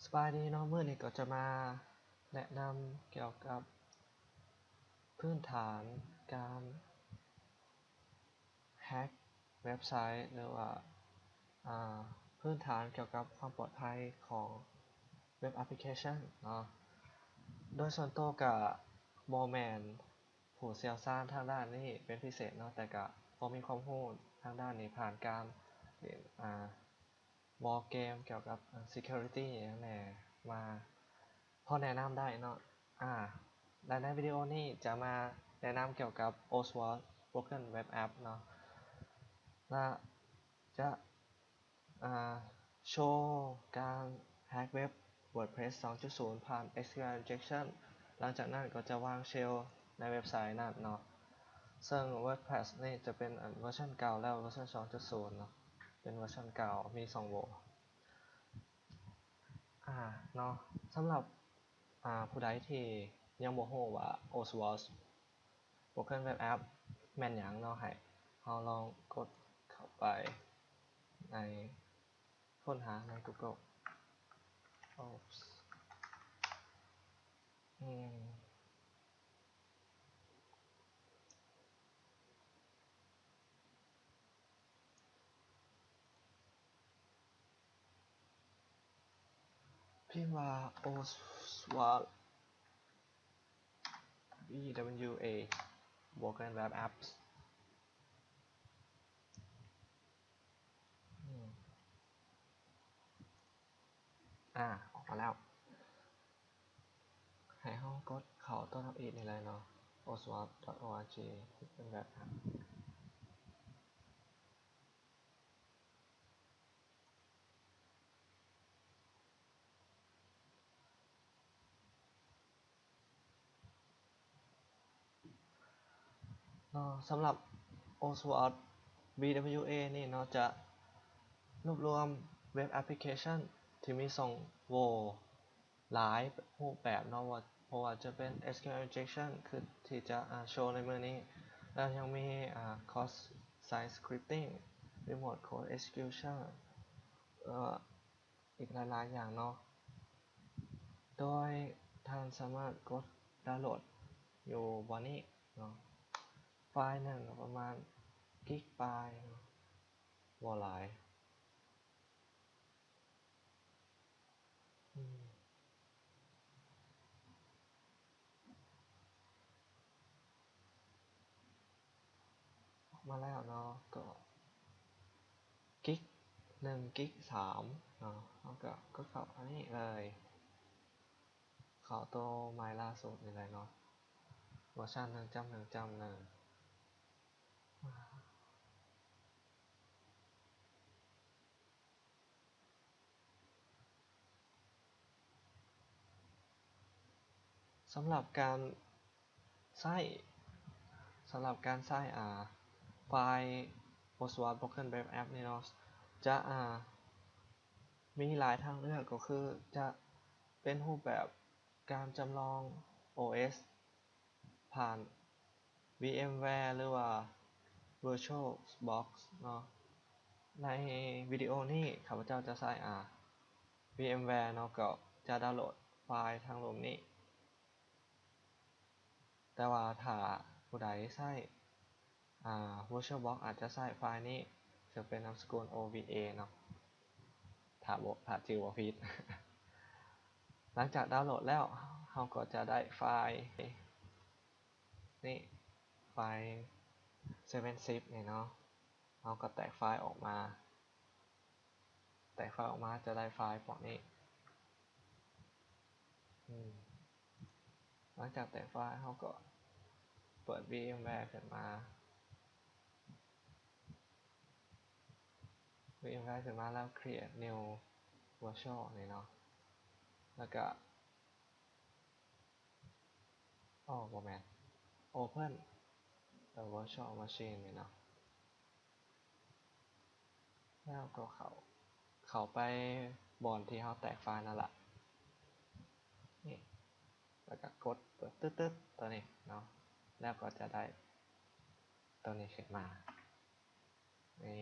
ສະບາຍດີເນາະ, ມື້ນີ້ກໍຈະມາແນະນຳກ່ຽວກັບພື້ນຖານການແຮັກເວັບໄຊ ຫຼືວ່າ ອາ ພື້ນຖານກ່ຽວກັບຄວາມປອດໄພຂອງເວັບແອັບພລິເຄຊັນເນາະ. ໂດຍສ່ວນຕົວກະບໍ່ແມ່ນ ຜູ້ຊ່ຽວຊານທາງດ້ານນີ້ເປັນພິເສດເນາະ, ແຕ່ກະພໍມີຄວາມຮູ້ທາງດ້ານນີ້ ຜ່ານການເລ່ນ ອາ ວໍເກມກ່ຽວກັບ ອາ security ຫຍັງແດ່ມາ ພໍແນະນຳໄດ້ເນາະ. ອາ ແລະໃນວິດີໂອນີ້ຈະມາແນະນຳກ່ຽວກັບ Oswald Broken Web App ເນາະ ແລະຈະ ອາ ໂຊການແຮັກເວັບ WordPress ສອງຈຸດສູນ ຜ່ານ SQL injection. ຫຼັງຈາກນັ້ນກໍຈະວາງເຊວໃນເວັບໄຊນັ້ນເນາະ, ເຊິ່ງ WordPress ນີ້ຈະເປັນ ອາ ເວີຊັນເກົ່າແລ້ວ ເວີຊັນສອງຈຸດສູນເນາະ, ເປັນເວີຊັນເກົ່າ ມີສອງເວີ. ອາ ເນາະ, ສຳລັບ ອາ ຜູ້ໃດທີ່ຍັງບໍ່ຮູ້ວ່າ Oswald Broken Web App ແມ່ນຫຍັງເນາະ, ໃຫ້ເຮົາລອງກົດເຂົ້າໄປໃນຄົ້ນຫາໃນ Google. Oops. ອືມ ພິມວ່າ Oswald B W A Broken Web Apps. ອາ ອອກມາແລ້ວ. ໃຫ້ເຮົາກົດເຂົ້າຕົວທຳອິດນີ້ເລີຍເນາະ oswald.org Broken Web App. ເນາະ, ສຳລັບ Oswald B W A ນີ້ເນາະ ຈະລວບລວມເວັບແອັບພລິເຄຊັນທີ່ມີຊ່ອງໂຫວ່ຫຼາຍຮູບແບບເນາະ, ວ່າ ບໍ່ວ່າຈະເປັນ SQL injection ຄືທີ່ຈະ ອາ ໂຊໃນມື້ນີ້, ແລ້ວຍັງມີ ອາ cross-site scripting, remote code execution ເອີ ອີກຫຼາຍໆຢ່າງເນາະ, ໂດຍທ່ານສາມາດກົດດາວໂຫຼດຢູ່ບ່ອນນີ້ເນາະ. ໄຟລ໌ໜຶ່ງກໍປະມານກິກປາຍເນາະ, ບໍ່ຫຼາຍ. ອືມ ອອກມາແລ້ວເນາະ, ກໍກິກໜຶ່ງ ກິກສາມເນາະ, ເຮົາກໍກົດເຂົ້າອັນນີ້ເລີຍ, ເຂົ້າໂຕໃໝ່ລ່າສຸດນີ້ເລີຍເນາະ, ເວີຊັນໜຶ່ງຈຸດໜຶ່ງຈຸດໜຶ່ງ. ສຳລັບການໃຊ້ ສຳລັບການໃຊ້ ອາ ໄຟລ໌ Oswald Broken Web App ນີ້ເນາະ, ຈະ ອາ ມີຫຼາຍທາງເລືອກ, ກໍຄືຈະເປັນຮູບແບບການຈຳລອງ ໂອເອສ ຜ່ານ VMware ຫຼືວ່າ VirtualBox ເນາະ. ໃນວິດີໂອນີ້ ຂ້າພະເຈົ້າຈະໃຊ້ ອາ VMware ເນາະ, ກໍຈະດາວໂຫຼດໄຟລ໌ທາງລຸ່ມນີ້. ແຕ່ວ່າຖ້າຜູ້ໃດໃຊ້ ອາ VirtualBox ອາດຈະໃຊ້ໄຟລ໌ນີ້ ເຊິ່ງເປັນນາມສະກຸນ OVA ເນາະ, ຖ້າບໍ່ ຖ້າຈື່ບໍ່ຜິດ. ຫຼັງຈາກດາວໂຫຼດແລ້ວ ເຮົາກໍຈະໄດ້ໄຟລ໌ນີ້ ໄຟລ໌ Seven Zip ນີ້ເນາະ, ເຮົາກໍແຕກໄຟລ໌ອອກມາ, ແຕກໄຟລ໌ອອກມາຈະໄດ້ໄຟລ໌ພວກນີ້. ອືມ ຫຼັງຈາກແຕກໄຟລ໌ ເຮົາກໍເປີດ VMware ຂຶ້ນມາ, VMware ຂຶ້ນມາແລ້ວ Create New Virtual ນີ້ເນາະ, ແລ້ວກະ ອໍ ບໍ່ແມ່ນ Open the Virtual Machine ນີ້ເນາະ. ແລ້ວກໍເຂົ້າ ເຂົ້າໄປບ່ອນທີ່ເຮົາແຕກໄຟລ໌ນັ້ນລະ ນີ້ ແລ້ວກໍກົດເປີດຕຶດໆ ຕົວນີ້ເນາະ, ແລ້ວກໍຈະໄດ້ຕົວນີ້ຂຶ້ນມາ ນີ້.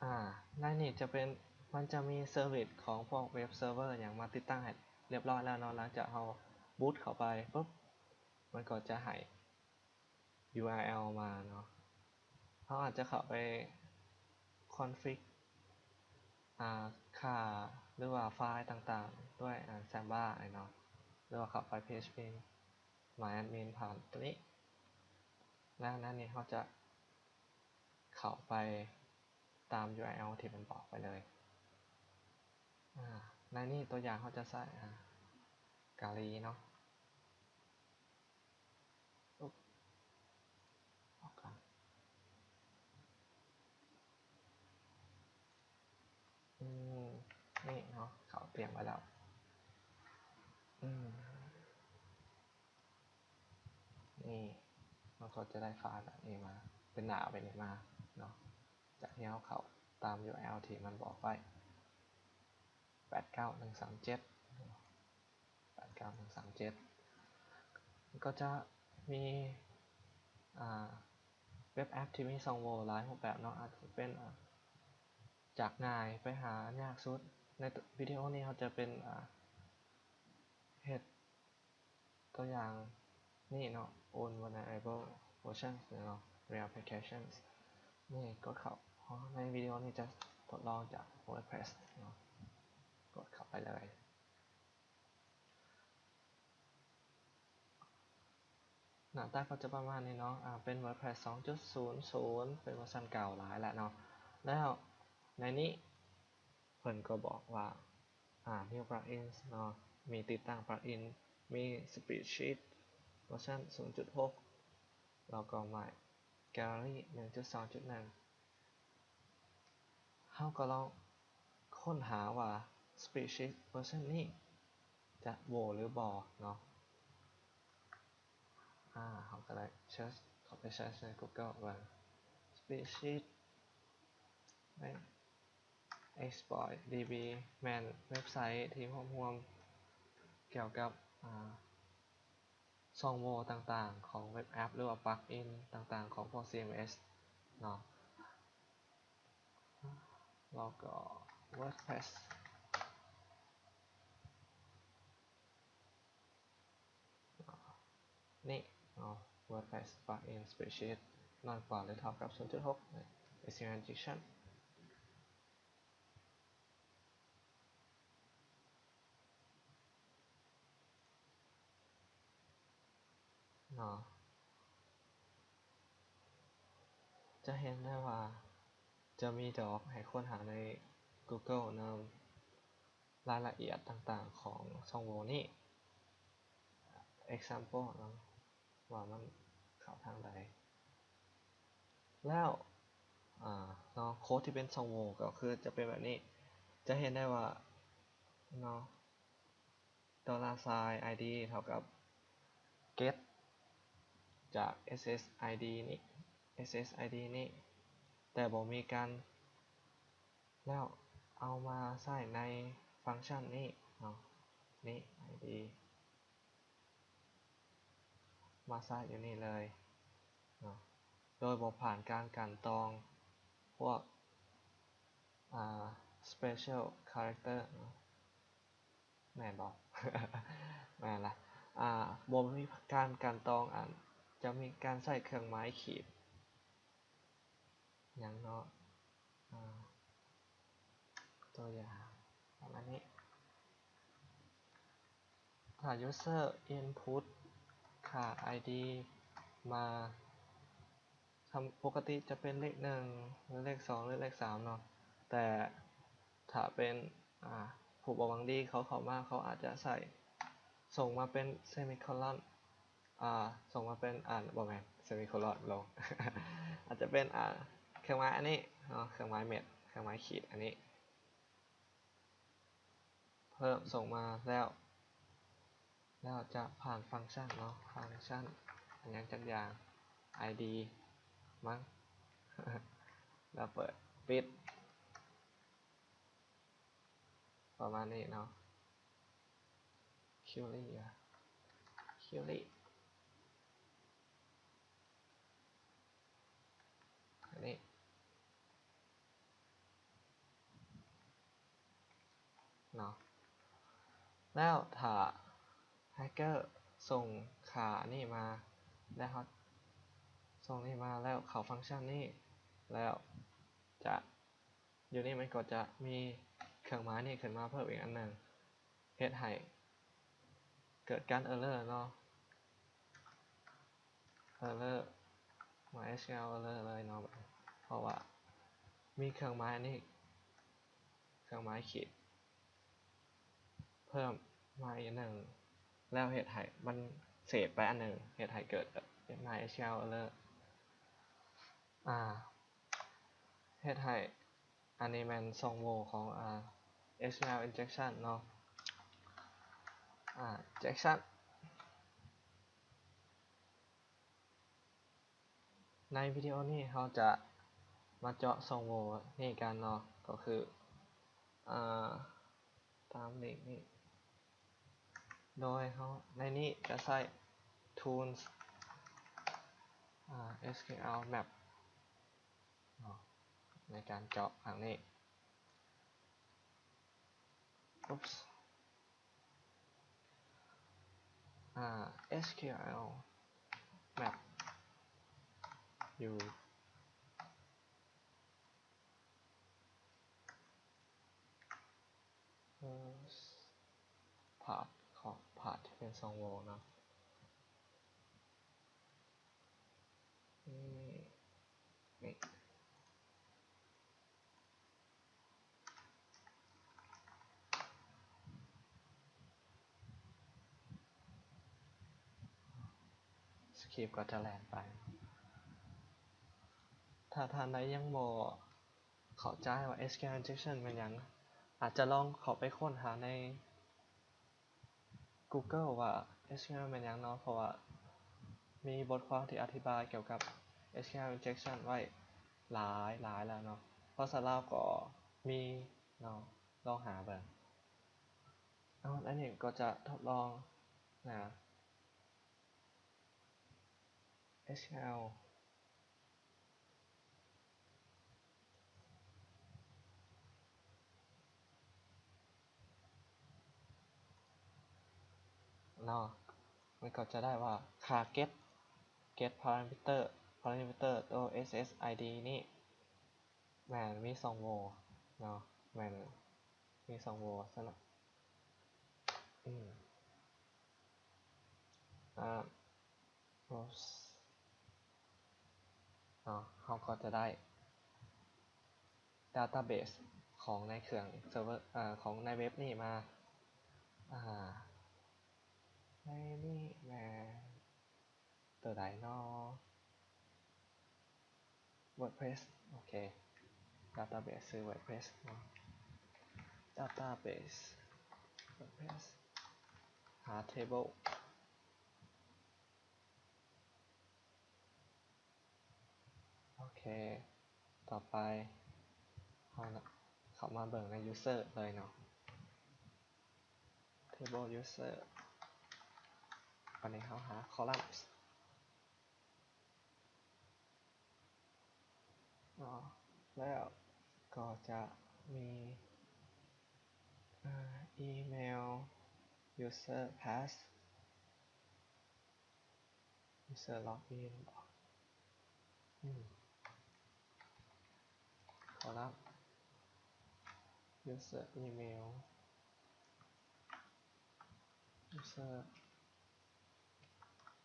ອາ ໃນນີ້ຈະເປັນ ມັນຈະມີເຊີວິສຂອງພວກເວັບເຊີເວີຫຍັງມາຕິດຕັ້ງໃຫ້ຮຽບຮ້ອຍແລ້ວເນາະ. ຫຼັງຈາກເຮົາບູດເຂົ້າໄປປຶບ ມັນກໍຈະໃຫ້ ຢູອາແອລ ມາເນາະ. ເຮົາອາດຈະເຂົ້າໄປຄອນຟິກ ອ່າ ຄ່າ ຫຼືວ່າໄຟລ໌ຕ່າງໆ ດ້ວຍ ອ່າ Samba ເນາະ ຫຼືວ່າເຂົ້າໄປ PHP MyAdmin ຜ່ານໂຕນີ້ ແລ້ວໃນນີ້ເຮົາຈະເຂົ້າໄປຕາມ ຢູອາແອລ ທີ່ມັນບອກໄປເລີຍ. ອ່າ ໃນນີ້ຕົວຢ່າງເຮົາຈະໃຊ້ ອ່າ ກາລີເນາະ. ອອກກ່ອນ ອືມ ນີ້ເນາະ ເຂົາຕຽມໄວ້ແລ້ວ ອືມ ນີ້ ມັນກໍຈະໄດ້ໄຟລ໌ແບບນີ້ມາ ເປັນໜ້າແບບນີ້ມາເນາະ ຈາກທີ່ເຮົາເຂົ້າຕາມ ຢູອາແອລ ທີ່ມັນບອກໄວ້ ແປດເກົ້າໜຶ່ງສາມເຈັດ ແປດເກົ້າໜຶ່ງສາມເຈັດ ກໍຈະມີ ອ່າ ເວັບແອັບທີ່ມີຊ່ອງໂຫວ່ຫຼາຍຮູບແບບເນາະ ອາດຈະເປັນ ອ່າ ຈາກງ່າຍໄປຫາຍາກສຸດ. ໃນວິດີໂອນີ້ເຮົາຈະເປັນ ອ່າ ເຮັດຕົວຢ່າງນີ້ເນາະ Unverifiable Versions ເນາະ Real Applications ນີ້ ກົດເຂົ້າ ໃນວິດີໂອນີ້ຈະທົດລອງຈາກ WordPress ເນາະ ກົດເຂົ້າໄປເລີຍ. ໜ້າຕາກໍຈະປະມານນີ້ເນາະ ອາ ເປັນ WordPress ສອງຈຸດສູນສູນ ເປັນເວີຊັນເກົ່າຫຼາຍແລ້ວເນາະ. ແລ້ວໃນນີ້ເພິ່ນກໍບອກວ່າ ອາ New Plugins ເນາະ ມີຕິດຕັ້ງ plugin ມີ Spreadsheet ເວີຊັນສູນຈຸດຫົກ ແລ້ວກໍ My Gallery ໜຶ່ງຈຸດສອງຈຸດໜຶ່ງ ເຮົາກໍລອງຄົ້ນຫາວ່າ Spreadsheet ເວີຊັນນີ້ຈະໂຫວ່ຫຼືບໍ່ເນາະ. ອາ ເຮົາກໍໄດ້ search ເຂົ້າໄປ search ໃນ Google ເບິ່ງ Spreadsheet ແມ່ນ Exploit DB ແມ່ນເວັບໄຊທີ່ຮວບຮວມກ່ຽວກັບ ອາ ຊ່ອງໂຫວ່ຕ່າງໆຂອງເວັບແອັບ ຫຼືວ່າ plugin ຕ່າງໆຂອງພວກ CMS ເນາະ ແລ້ວກໍ WordPress ນີ້ເນາະ WordPress plugin spreadsheet ນ້ອຍກວ່າ ຫຼື ເທົ່າກັບ ສູນຈຸດຫົກ Injection ເນາະ ຈະເຫັນໄດ້ວ່າຈະມີດອກໃຫ້ຄົ້ນຫາໃນ Google ນຳ ລາຍລະອຽດຕ່າງໆຂອງຊ່ອງໂຫວ່ນີ້ example ເນາະ ວ່າມັນເຂົ້າທາງໃດ ແລ້ວ ອາ ເນາະ ໂຄດທີ່ເປັນຊ່ອງໂຫວ່ກໍຄືຈະເປັນແບບນີ້ ຈະເຫັນໄດ້ວ່າເນາະ ໂດລາໄຊນ໌ ID ເທົ່າກັບ get ຈາກ SSID ນີ້ SSID ນີ້ ແຕ່ບໍ່ມີການ ແລ້ວເອົາມາໃຊ້ໃນຟັງຊັນນີ້ເນາະ ນີ້ ID ມາໃຊ້ຢູ່ນີ້ເລີຍເນາະ ໂດຍບໍ່ຜ່ານການກັ່ນຕອງພວກ ອ່າ special character ເນາະ ແມ່ນບໍ່? ແມ່ນລະ ອ່າ ບໍ່ມີການກັ່ນຕອງ ອາດຈະມີການໃຊ້ເຄື່ອງໝາຍຂີດ ຫຍັງເນາະ ອາ ຕົວຢ່າງປະມານນີ້ ຖ້າ user input ຄ່າ ID ມາ ທຳ ປົກກະຕິຈະເປັນເລກໜຶ່ງ ຫຼື ເລກສອງ ຫຼື ເລກສາມເນາະ ແຕ່ຖ້າເປັນ ອາ ຜູ້ບໍ່ຫວັງດີ ເຂົາເຂົ້າມາ ເຂົາອາດຈະໃຊ້ ສົ່ງມາເປັນ semicolon ອາ ສົ່ງມາເປັນ ອາ ບໍ່ແມ່ນ semicolon ລົງ ອາດຈະເປັນ ອາ ເຄື່ອງໝາຍອັນນີ້ເນາະ ເຄື່ອງໝາຍເມັດ ເຄື່ອງໝາຍຂີດອັນນີ້ ເພີ່ມສົ່ງມາແລ້ວ ແລ້ວຈະຜ່ານຟັງຊັນເນາະ ຟັງຊັນອັນຫຍັງຈັກຢ່າງ ID ມັ້ງ ແລ້ວເປີດ ປິດ ປະມານນີ້ເນາະ query ອະ query ອັນນີ້ ແລ້ວ ເນາະ ແລ້ວຖ້າແຮັກເກີສົ່ງຄ່ານີ້ມາ ແລ້ວເຮົາ ສົ່ງນີ້ມາ ແລ້ວເຂົ້າຟັງຊັນນີ້ ແລ້ວຈະ ຢູ່ນີ້ມັນກໍຈະມີເຄື່ອງໝາຍນີ້ຂຶ້ນມາເພີ່ມອີກອັນໜຶ່ງ ເຮັດໃຫ້ເກີດການເອີເຣີເນາະ ເອີເຣີ MySQL ເອີເຣີເລີຍເນາະ ເພາະວ່າມີເຄື່ອງໝາຍອັນນີ້ ເຄື່ອງໝາຍຂີດເພີ່ມມາອີກອັນໜຶ່ງ ແລ້ວເຮັດໃຫ້ມັນເສດໄປອັນໜຶ່ງ ເຮັດໃຫ້ເກີດ MySQL ເອີເຣີ ອ່າ ເຮັດໃຫ້ ອັນນີ້ແມ່ນຊ່ອງໂຫວ່ຂອງ ອ່າ ເອັກແອລ injection ເນາະ ອ່າ injection ໃນວິດີໂອນີ້ເຮົາຈະມາເຈາະຊ່ອງໂຫວ່ນີ້ກັນເນາະ ກໍຄື ອ່າ ຕາມລິ້ງນີ້ ໂດຍເຮົາໃນນີ້ຈະໃຊ້ tools ອ່າ SQL map ເນາະ ໃນການເຈາະທາງນີ້ Oops ອ່າ SQL map ຢູ່ path ຂອງ path ທີ່ເປັນຊ່ອງໂຫວ່ເນາະ ນີ້ ນີ້ ສະຄຣິບກໍຈະແລ່ນໄປ. ຖ້າທ່ານໃດຍັງບໍ່ເຂົ້າໃຈວ່າ SQL injection ແມ່ນຫຍັງ, ອາດຈະລອງເຂົ້າໄປຄົ້ນຫາໃນ Google ວ່າ SQL ແມ່ນຫຍັງເນາະ, ເພາະວ່າມີບົດຄວາມທີ່ອະທິບາຍກ່ຽວກັບ SQL injection ໄວ້ຫຼາຍໆແລ້ວເນາະ, ພາສາລາວກໍມີເນາະ, ລອງຫາເບິ່ງ. ເອົາ ອັນນີ້ກໍຈະທົດລອງນະ SQL ເນາະ, ມັນກໍຈະໄດ້ວ່າຄ່າ get get parameter parameter ໂຕ SSID ນີ້ແມ່ນມີຊ່ອງໂຫວ່ເນາະ, ແມ່ນມີຊ່ອງໂຫວ່ຊັ້ນນະ. ອືມ ອ່າ ເນາະ, ເຮົາກໍຈະໄດ້ database ຂອງໃນເຄື່ອງເຊີເວີ ເອີ ຂອງໃນເວັບນີ້ມາ. ອ່າ ໃນນີ້ແມ່ນໂຕໃດເນາະ? WordPress ໂອເຄ, database ຊື່ WordPress ເນາະ, database WordPress ຫາ table. ໂອເຄ, ຕໍ່ໄປເຮົາເຂົ້າມາເບິ່ງໃນ user ເລີຍເນາະ, table user. ບັດນີ້ເຮົາຫາ columns ເນາະ, ແລ້ວກໍຈະມີ ເອີ email, user pass, user login ບໍ? ອືມ column user email, user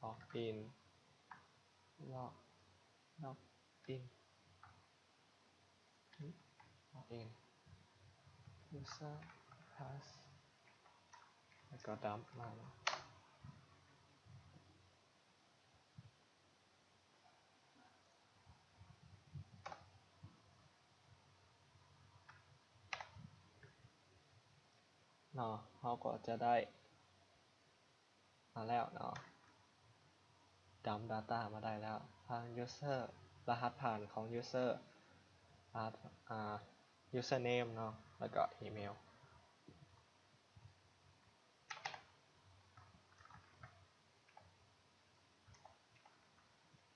login, log login login, user pass ແລ້ວກໍ dump ມາ. ເນາະ, ເຮົາກໍຈະໄດ້ມາແລ້ວເນາະ, dump data ມາໄດ້ແລ້ວ. ທາງ user ລະຫັດຜ່ານຂອງ user ອາ ອາ username ເນາະ ແລ້ວກໍ email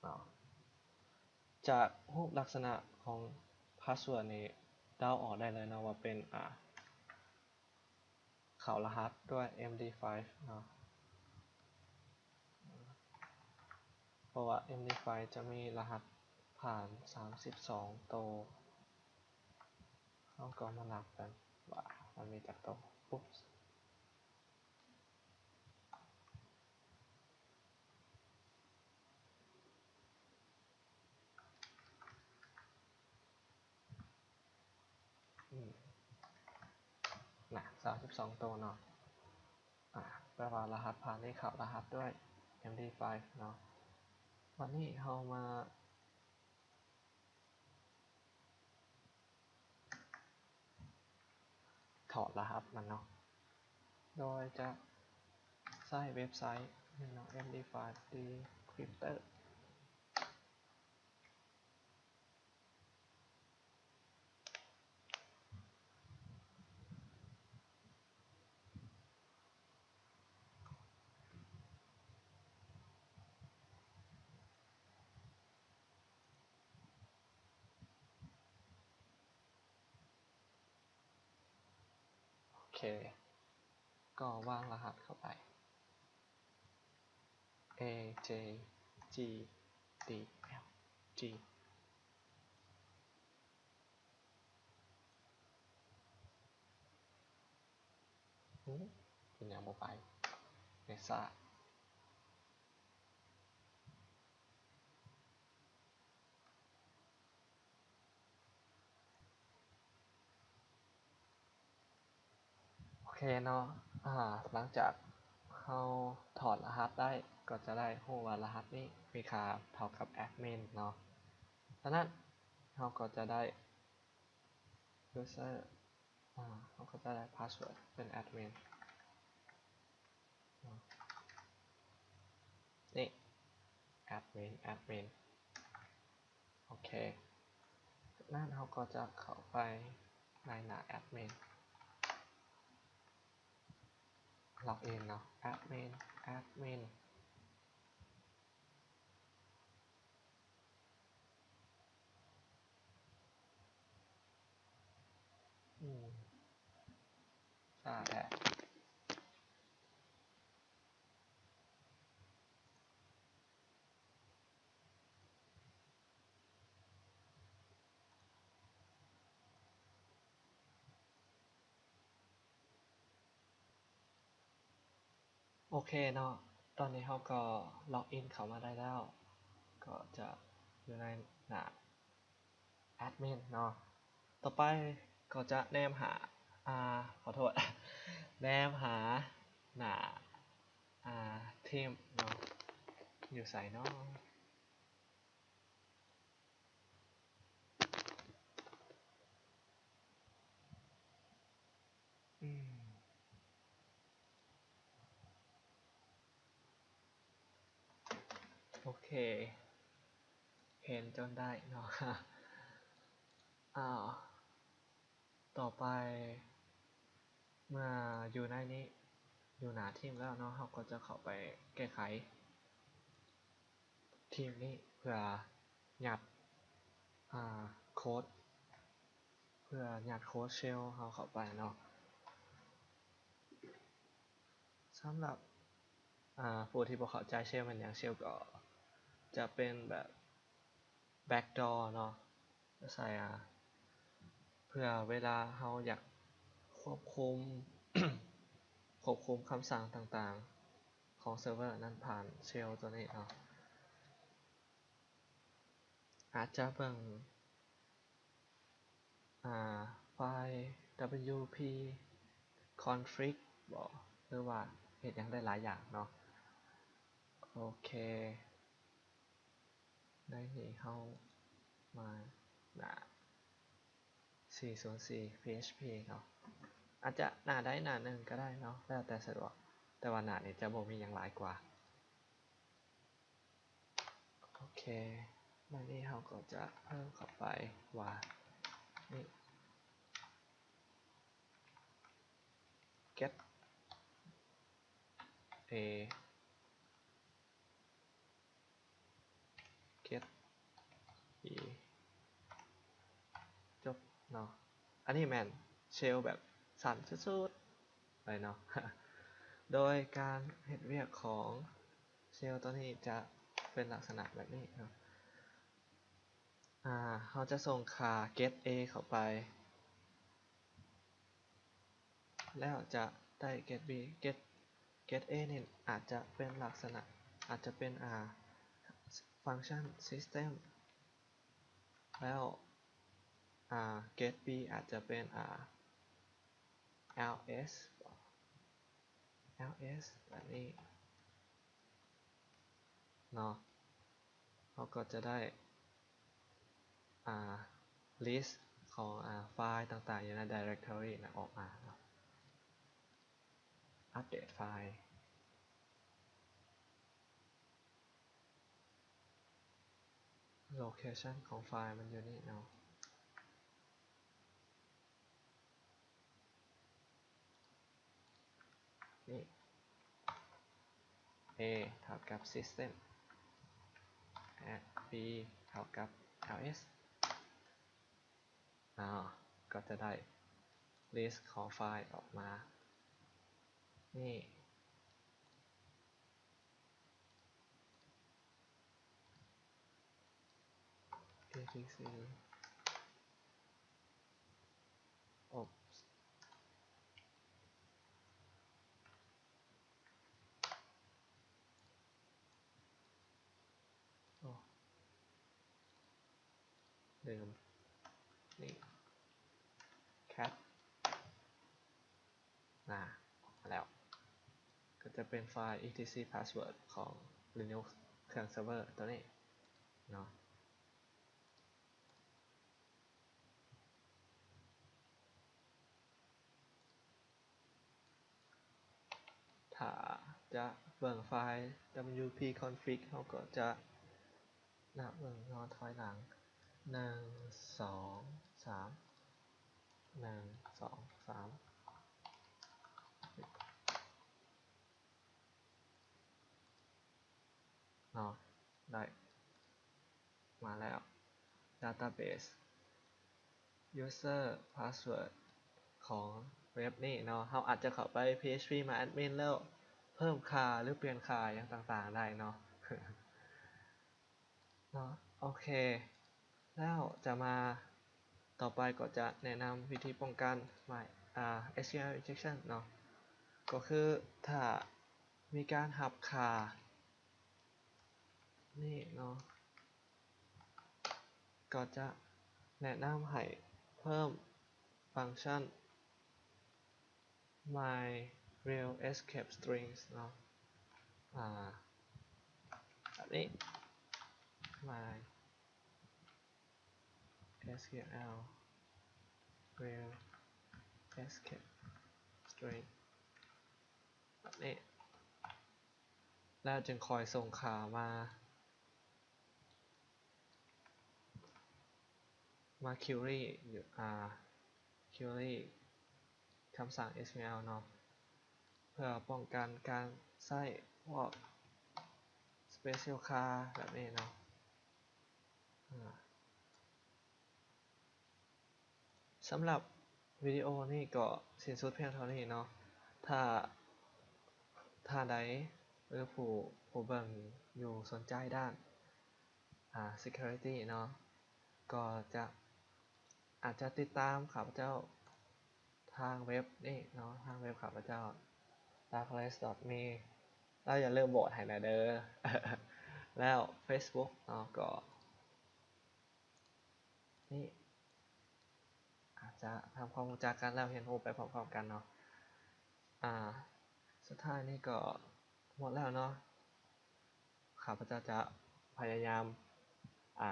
ເນາະ. ຈາກຮູບລັກສະນະຂອງ password ນີ້ເດົາອອກໄດ້ເລີຍເນາະວ່າເປັນ ອາ ເຂົ້າລະຫັດດ້ວຍເອັມດີໄຟເນາະ ເພາະວ່າເອັມດີໄຟຈະມີລະຫັດຜ່ານສາມສິບສອງໂຕ. ເຮົາກໍມານັບກັນວ່າມັນມີຈັກໂຕ. ປຸບ. ອືມ ນະ ຊາວສິບສອງໂຕເນາະ. ອາ ແປວ່າລະຫັດຜ່ານນີ້ເຂົ້າລະຫັດດ້ວຍເອັມດີໄຟເນາະ. ບັດນີ້ເຮົາມາ ຖອດລະຫັດມັນເນາະ ໂດຍຈະໃຊ້ເວັບໄຊນີ້ເນາະ ເອັມດີໄຟດີຄຣິບເຕີ. ໂອເຄ ກໍວາງລະຫັດເຂົ້າໄປ ເອ ເຈ ຈີ ດີ ເອັຟ ຈີ. ຫື ເປັນຫຍັງບໍ່ໄປ ເນຊາ. ໂອເຄເນາະ ອາ ຫຼັງຈາກເຮົາຖອດລະຫັດໄດ້ ກໍຈະໄດ້ຮູ້ວ່າລະຫັດນີ້ມີຄ່າເທົ່າກັບແອດມິນເນາະ. ສະນັ້ນເຮົາກໍຈະໄດ້ຢູເຊີ ອາ ເຮົາກໍຈະໄດ້ພາສເວີດເປັນແອດມິນເນາະ ນີ້ ແອດມິນ ແອດມິນ. ໂອເຄ ຈາກນັ້ນເຮົາກໍຈະເຂົ້າໄປໃນໜ້າແອດມິນ ລັອກອິນເນາະ ແອດມິນ ແອດມິນ. ອືມ ຊ້າແທ້. ໂອເຄເນາະ ຕອນນີ້ເຮົາກໍລັອກອິນເຂົ້າມາໄດ້ແລ້ວ ກໍຈະຢູ່ໃນໜ້າ ແອດມິນເນາະ. ຕໍ່ໄປກໍຈະແນມຫາ ອາ ຂໍໂທດ ແນມຫາໜ້າ ອາ ທີມເນາະ ຢູ່ໃສເນາະ? ອືມ ໂອເຄ ເຫັນຈົນໄດ້ເນາະ. ອາ ຕໍ່ໄປ ເມື່ອຢູ່ໃນນີ້ ຢູ່ໜ້າທີມແລ້ວເນາະ ເຮົາກໍຈະເຂົ້າໄປແກ້ໄຂທີມນີ້ ເພື່ອຍັດ ອາ ໂຄດ ເພື່ອຍັດໂຄດເຊວເຮົາເຂົ້າໄປເນາະ. ສຳລັບ ອາ ຜູ້ທີ່ບໍ່ເຂົ້າໃຈເຊວແມ່ນຫຍັງ ເຊວກໍຈະເປັນແບບ backdoor ເນາະ ໃສ່ ອາ ເພື່ອເວລາເຮົາຢາກຄວບຄຸມ ຄວບຄຸມຄຳສັ່ງຕ່າງໆຂອງເຊີເວີນັ້ນຜ່ານເຊວຕົວນີ້ເນາະ. ອາດຈະເບິ່ງ ອາ ໄຟລ໌ WP config ບໍ ຫຼືວ່າເຮັດຫຍັງໄດ້ຫຼາຍຢ່າງເນາະ. ໂອເຄ ໃນນີ້ເຮົາມາໜ້າ ສີ່ສູນສີ່ PHP ເນາະ ອາດຈະໜ້າໃດໜ້າໜຶ່ງກໍໄດ້ເນາະ ແລ້ວແຕ່ສະດວກ ແຕ່ວ່າໜ້ານີ້ຈະບໍ່ມີຫຍັງຫຼາຍກວ່າ. ໂອເຄ ໃນນີ້ເຮົາກໍຈະເພີ່ມເຂົ້າໄປວ່າ ນີ້ get a get b ຈົບເນາະ. ອັນນີ້ແມ່ນເຊວແບບສັ້ນສຸດ ໄປເນາະ ໂດຍການເຮັດວຽກຂອງເຊວໂຕນີ້ຈະເປັນລັກສະນະແບບນີ້ເນາະ ອາ ເຮົາຈະສົ່ງຄ່າ get A ເຂົ້າໄປ ແລ້ວຈະໄດ້ get B get get A ນີ້ອາດຈະເປັນລັກສະນະ ອາດຈະເປັນ ອາ ຟັງຊັນ system ແລ້ວ ອາ get B ອາດຈະເປັນ ອາ ls ls ແບບນີ້ເນາະ ເຮົາກໍຈະໄດ້ ອາ list ຂອງ ອາ ໄຟລ໌ຕ່າງໆຢູ່ໃນ directory ນະອອກມາເນາະ ອັບເດດໄຟລ໌ location ຂອງໄຟລ໌ມັນຢູ່ນີ້ເນາະ ນີ້ A ເທົ່າກັບ system ແລະ B ເທົ່າກັບ ls ອາ ກໍຈະໄດ້ list ຂອງໄຟລ໌ອອກມາ ນີ້ etc oops ໂອ້ ລືມ ນີ້ cat ອາ ອອກມາແລ້ວ ກໍຈະເປັນໄຟລ໌ etc password ຂອງ Linux ເຄື່ອງເຊີເວີໂຕນີ້ເນາະ ຖ້າຈະເບິ່ງໄຟລ໌ wp config ເຮົາກໍຈະນັບເບິ່ງເນາະ ຖອຍຫຼັງ ໜຶ່ງ ສອງ ສາມ ໜຶ່ງ ສອງ ສາມ ເນາະ ໄດ້ມາແລ້ວ database user password ຂອງເວັບນີ້ເນາະ ເຮົາອາດຈະເຂົ້າໄປ phpMyAdmin ແລ້ວເພີ່ມຄ່າ ຫຼື ປ່ຽນຄ່າຫຍັງຕ່າງໆໄດ້ເນາະ ເນາະ ໂອເຄ ແລ້ວຈະມາ ຕໍ່ໄປກໍຈະແນະນຳວິທີປ້ອງກັນ My ອາ HTML injection ເນາະ ກໍຄືຖ້າມີການຮັບຄ່ານີ້ເນາະ ກໍຈະແນະນຳໃຫ້ເພີ່ມຟັງຊັນ my real escape strings ເນາະ ອາ ແບບນີ້ my SQL real escape string ແບບນີ້ ແລ້ວຈຶ່ງຄ່ອຍສົ່ງຄ່າມາ ມາ query ຢູ່ ອາ query ຄຳສັ່ງ HTML ເນາະ ເພື່ອປ້ອງກັນການໃຊ້ພວກ special class ແບບນີ້ເນາະ ອາ ສຳລັບວິດີໂອນີ້ກໍສິ້ນສຸດພຽງເທົ່ານີ້ເນາະ ຖ້າ ທ່ານໃດ ຫຼື ຜູ້ ຜູ້ເບິ່ງຢູ່ສົນໃຈດ້ານ ອາ security ເນາະ ກໍຈະ ອາດຈະຕິດຕາມຂ້າພະເຈົ້າທາງເວັບນີ້ເນາະ ທາງເວັບຂ້າພະເຈົ້າ darkness.me ແລ້ວຢ່າລືມໂຫວດໃຫ້ແດ່ເດີ ແລ້ວ Facebook ເນາະ ກໍ ນີ້ ອາດຈະທຳຄວາມຮູ້ຈັກກັນ ແລ້ວຮຽນຮູ້ໄປພ້ອມໆກັນເນາະ ອາ ສຸດທ້າຍນີ້ກໍໝົດແລ້ວເນາະ ຂ້າພະເຈົ້າຈະພະຍາຍາມ ອາ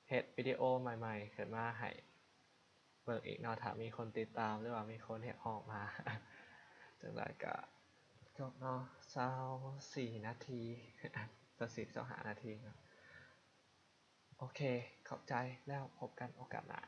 ເຮັດວິດີໂອໃໝ່ໆຂຶ້ນມາໃຫ້ເບິ່ງອີກເນາະ ຖ້າມີຄົນຕິດຕາມ ຫຼືວ່າມີຄົນຮຽກຮ້ອງມາ ຈັ່ງໃດກໍຈົບເນາະ ຊາວສີ່ນາທີ ຊາວສີ່ ຊາວຫ້ານາທີເນາະ ໂອເຄ ຂອບໃຈ ແລ້ວພົບກັນໂອກາດໜ້າ.